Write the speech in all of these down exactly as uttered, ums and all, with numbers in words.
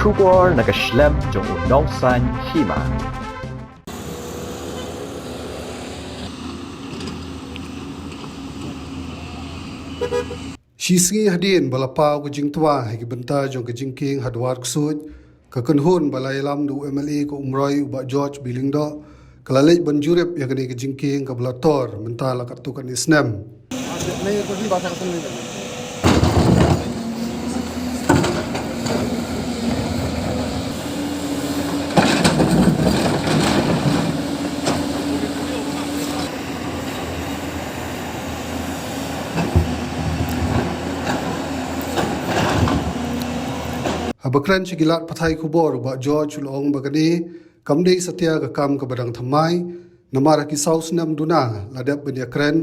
Khubor na ka shlem jong u nongsan hima. Shi sngi hadien ba la paw ka jingtwa ha ki bynta jong ka jingkieng ha Dwar Ksuid, ka kynhun ba la ïalam da u M L A ka Umroi u Bah George B. Lyngdoh, ka la leit ban jurip ïa kane ka jingkieng kaba la tor mynta la katto katne snem. Haba kren sha ki lad pathai khubor, u Bah George u la ong ba kane kam dei satia ka kam kaba dang thymmai, namar ha ki saw snem duna la dep ban ïakren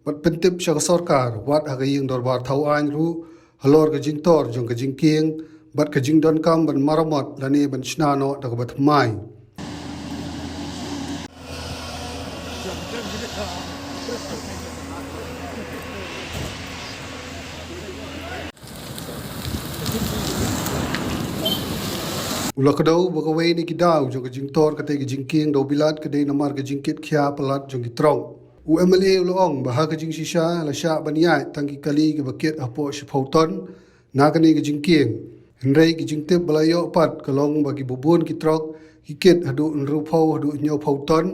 bad pyntip sha ka sorkar, wat ha ka ïing dorbar thaw aiñ ruh, halor ka jingtor jong ka jingkieng bad ka jingdonkam ban maramot lane ban shna noh da kaba thymmai. U la kdew ba kawei na ki daw jong ka jingtor katei ka jingkieng dewbilat ka dei namar ka jingkit khia palat jong ki trok. U M L A u la ong ba ha ka jingshisha la shah ban ïaid tang ki kali kiba kit hapoh shiphew ton na kane ka jingkieng. Hynrei ki jingtip ba la ïoh pat ka long ba kiba bun ki trok ki kit haduh hynriewphew haduh hynñiewphew ton,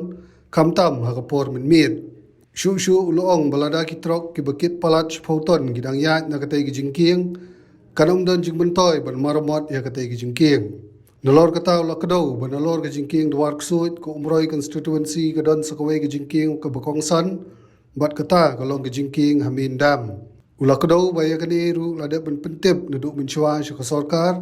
khamtam ha ka por mynmiet. Shuh shuh u la ong ba lada ki trok kiba kit palat shiphew ton ki dang ïaid na katei ka jingkieng, kan ym don jingmyntoi ban maramot ïa katei ka jingkieng. Nalor kata u la kdew ba nalor ka jingkieng Dwar Ksuid, ka Umroi constituency ka don sa kawei ka jingkieng kaba kongsan bad kata ka long ka jingkieng ha Main Dam. U la kdew ba ïa kane ruh la dep ban pyntip naduh mynshuwa sha ka sorkar,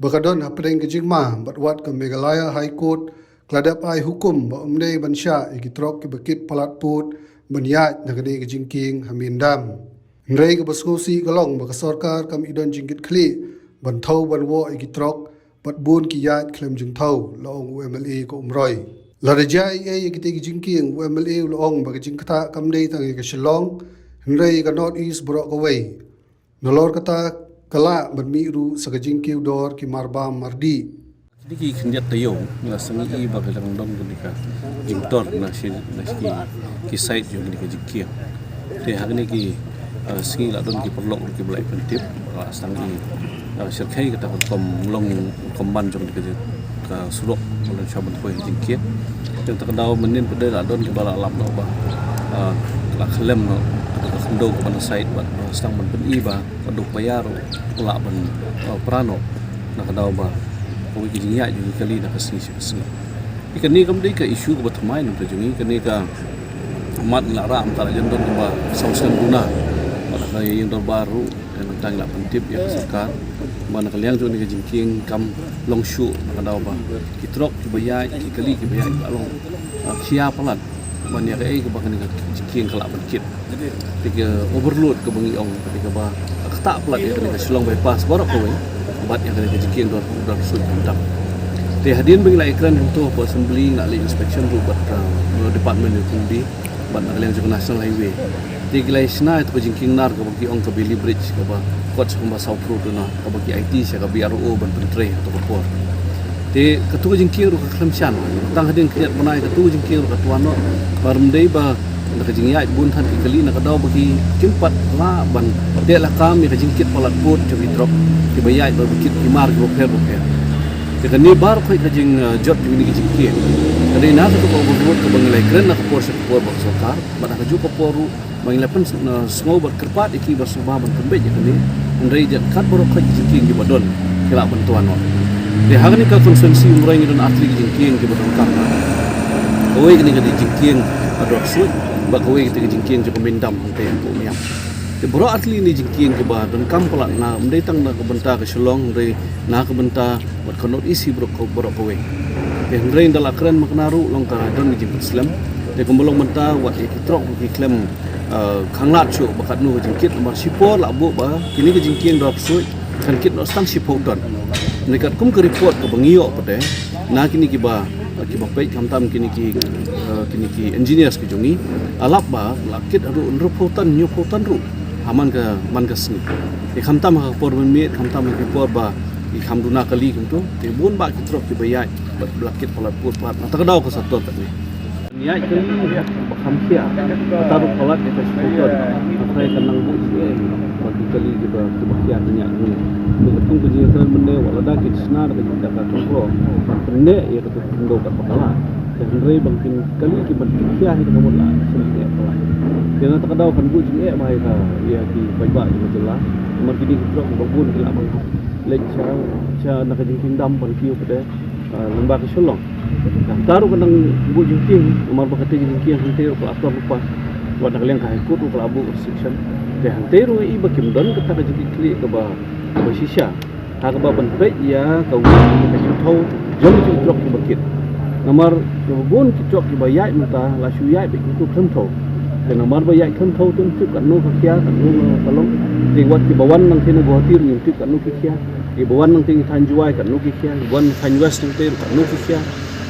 ba ka don hapdeng ka jingma bad wat ka Meghalaya High Court ka la dep ai hukum ba ym dei ban shah ïa ki trok kiba kit palat pud ban ïaid na kane ka jingkieng ha Main Dam. Hynrei kaba sngewsih ka long ba ka sorkar kam i don jingkitkhlieh ban thew ban woh ïa ki trok bad bun ki ïaid khlem jingthew, la ong u M L A ka Umroi. Lada jia ei ei ïa kitei ki jingkieng, u M L A u la ong ba ka jingktah kam dei tang ïa ka Shillong, hynrei ka North East baroh kawei. Nalor kata ka lah ban mih ruh sa ka jingkiew dor ki marbam mardih. Kine ki khyndiat taïew nga sngew i ba ka dang don kane ka jingtor na shi, na shi ki side jong kine ka jingkieng. Te ha kine ki, ah, sngi la don ki paralok kiba la ïa pyntip, la sdang i, ah, shyrkhei kata ka rukom long, rukom ban jong kane ka, ka surok ba la shah ban poi ha jingkieng. Te kata ka daw mynnin pat de la don kiba la lap noh ba, ah, la khlem noh kata ka khyndew kaba na side bad ba sdang ban pyni ba ka duk paia ruh ka lah ban, ah, pra noh na ka daw ba kawei ka jingïaid jong ki kali na ka sngi sha ka sngi. Te kane kam dei ka issue kaba thymmai na ka bynta jong ngi, kane ka mat ngi la rah mynta la jan don kaba saw snem duna. Bad na ka ïing dorbar ruh, te nangta ngi la pyntip ïa ka sorkar ba na ka liang jong kane ka jingkieng kam long shuh na ka daw ba ki trok kiba ïaid, ki kali kiba ïaid ka long, ah, khia palat ban ïa kaei kaba kane ka jingkieng ka lah ban kit. Te ka overload kaba ngi ong, te kaba ktah palat ïa kane ka Shillong Bypass baroh kawei bad ïa kane ka jingkieng Dwar, Dwar Ksuid khamtam. Te hadien ba ngi la ïakren hangto hapoh Assembly, ngi la leit inspection ruh bad ka, uh, Department of Highway bad na ka liang jong ka National Highway. Te ki la ïa shna ïa ka jingkieng nar kaba ki ong ka Bailey Bridge kaba kot sha kumba saw klur duna, kaba ki aiti sha ka B R O ban pyntrei ha kato ka por. Te kato ka jingkieng ruh ka khlem shan. Tang hadien khyndiat bnai kato ka jingkieng ruh ka twa noh. Ba ym dei ba na ka jingïaid bun than ki kali na ka daw ba ki kim pat lah ban teh lakam ïa ka jingkit palat pud jong ki trok kiba ïaid bad ba kit ki mar kiba pher ba pher. Te kane baroh khoit ka jing, eh, jot jong kine ki jingkieng ka dei na kato ka overload kaba ngi la ïakren na ka por sha ka por bad ka sorkar. Bad ha kajuh ka por ruh ba ngi la pyn, eh, sngew bad kyrpad ïa ki ba sngewbha ban pynbeit ïa kane. Hynrei jingkat baroh khoit ki jingkieng kiba don ki lah ban twa noh. Te ha kane ka constituency Umroi ngi don artylli ki jingkieng kiba donkam. Kawei kane ka dei jingkieng, ah, Dwar Ksuid bad kawei kata ka jingkieng jong ka Main Dam hangtei hapoh Umiam. Te baroh artylli kine ki jingkieng kiba donkam palat, na ym dei tang na ka bynta ka Shillong hynrei na ka bynta bad ka North East hi baroh ka, baroh kawei. Te hynrei ynda la kren ma kane ruh long ka don ka jingpynslem. Te kumba long mynta wat ïa ki trok ki khlem, eh, khanglad shuh ba katno ka jingkit, namar shipor la buh ba kine ki jingkieng Dwar Ksuid kan kit noh tang shiphew ton. Hynrei katkum ka report kaba ngi ïoh pat de na kine kiba, eh, kiba peit khamtam kine ki, eh, kine ki engineers ki jong ngi, la lap ba la kit haduh hynriewphew ton, hynñiewphew ton ruh ha man ka, man ka sngi. Te khamtam ha ka por mynmiet, khamtam ha ki por ba Ki kham duna kali kumto, te bun bah ki trok kiba ïaid bad ba la kit palat pur palat. Na kata ka daw ka sorkar katne ïaid kali ba kham khia. Kata ruh palat ïa ka sngewthuh. Hynrei ka nang buh shuh ïa ki kali kiba, kiba khia ki ïaid kali. Te katkum ka jingkren mynne, wat lada ki sna da ka jingkren ka tungko, ban pynneh ïa ka tungko katba ka lah. Te hynrei ba kin kali ki ban khia hi ka mut la sngewthuh palat. Te na kata ka daw kan buh jingeh bha ïa ka, ïa ki paidbah jong ka jylla. Namar kine ki trok kiba bun ki lah ban leit sha, sha na ka jingkieng dam ban kiew pat, ah, lyngba ka Shillong. Kata ruh ka nang buh jingkieng, namar ba kata ka jingkieng hangtei ruh ka la ator lypa. Wat na ka liang ka High Court ruh ka la buh restriction. Te hangtei ruh nga i ba kim don kata ka jingkitkhlieh kaba, kaba shisha ha kaba ban peit ïa ka wei ka jingthew jong ki trok kiba kit. Namar kiba bun ki trok kiba ïaid mynta la shu ïaid beit kumto khlem thew. Te namar ba ïaid khlem thew te ym tip katno ka khia, katno ka long. Te wat kiba wan nangtei na Guwahati ruh ym tip katno ki khia. Kiba wan nangtei na thaiñ Jowai katno ki khia. Kiba wan thaiñ West nangtei ruh katno ki khia.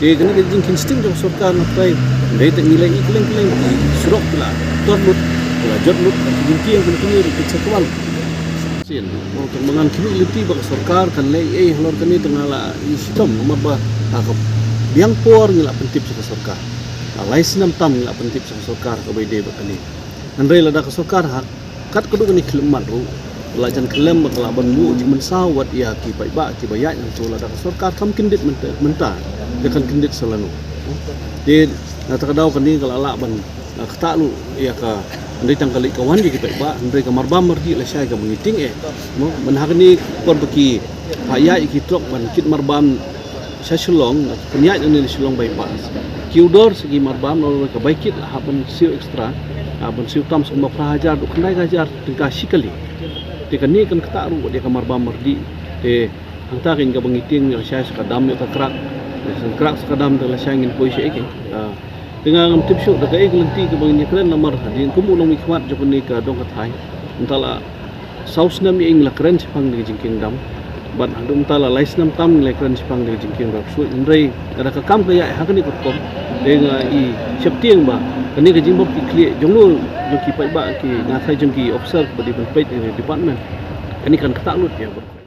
Te kane ka jingkheiñ sting jong sorkar na pdeng. Dei te ngi la i kylleng kylleng ki surok ki la tur lut, ki la jot lut, ki jingkieng ki la kine ruh ki sa kwah. Sien, tang ba ngan khmih lynti ba ka sorkar kan leh ei halor kane, te nga la i shitom namar ba ha ka biang por ngi la pyntip sha ka sorkar. Ha lai snem tam ngi la pyntip sha ka sorkar kaba ïadei bad kane. Hynrei lada ka sorkar ha kat ka dei kane khlem mat ruh, la jan khlem ba ka la ban buh jingmynsaw wat ïa ki paidbah kiba ïaid hangto, lada ka sorkar kam kyndit mynta, mynta te kan kyndit sa lano. Te na kata ka daw kane ka la lah ban, ah, ktah lut ïa ka, hynrei tang ka leit ka wan ïa ki paidbah, hynrei ka marbam mardi lashai kaba ngi tieng eh. Mo, mynta ha kane por ba ki phah ïaid ïa ki trok ban kit marbam sha Shillong, pynïaid na ne Shillong bypass. Ki u dor sha ki marbam, nalor ka bai kit la hap ban siew extra, ah, ban siew tam sha kumba phra hajar, dei khyndai hajar tyngka shi kali. Te kane kan ktah ruh wat ïa ka marbam mardi. Te hangta kein kaba ngi tieng, lashai sa ka dam ïoh ka krak. Lashai krak sa ka dam te lashai ngin poi shaei kein. Ah, te nga ngam tip shuh da kaei ka lynti kaba ngin ïakren namar hadien kum u nongmihkhmat jong kane ka dong ka thaiñ. Mynta la saw snem ïa ngi la kren shaphang ïa ka jingkieng dam. Bad haduh mynta la lai snem tam ngi la kren shaphang ïa ka jingkieng dam. So hynrei lada ka kam ka ïaid ha kane ka rukom, te nga i sheptieng ba kane ka jingbym kit khlieh jong u, jong ki paidbah, ki, nga tharai jong ki officer ba dei ban peit ïa ka department, kane kan ktah lut ïa ka.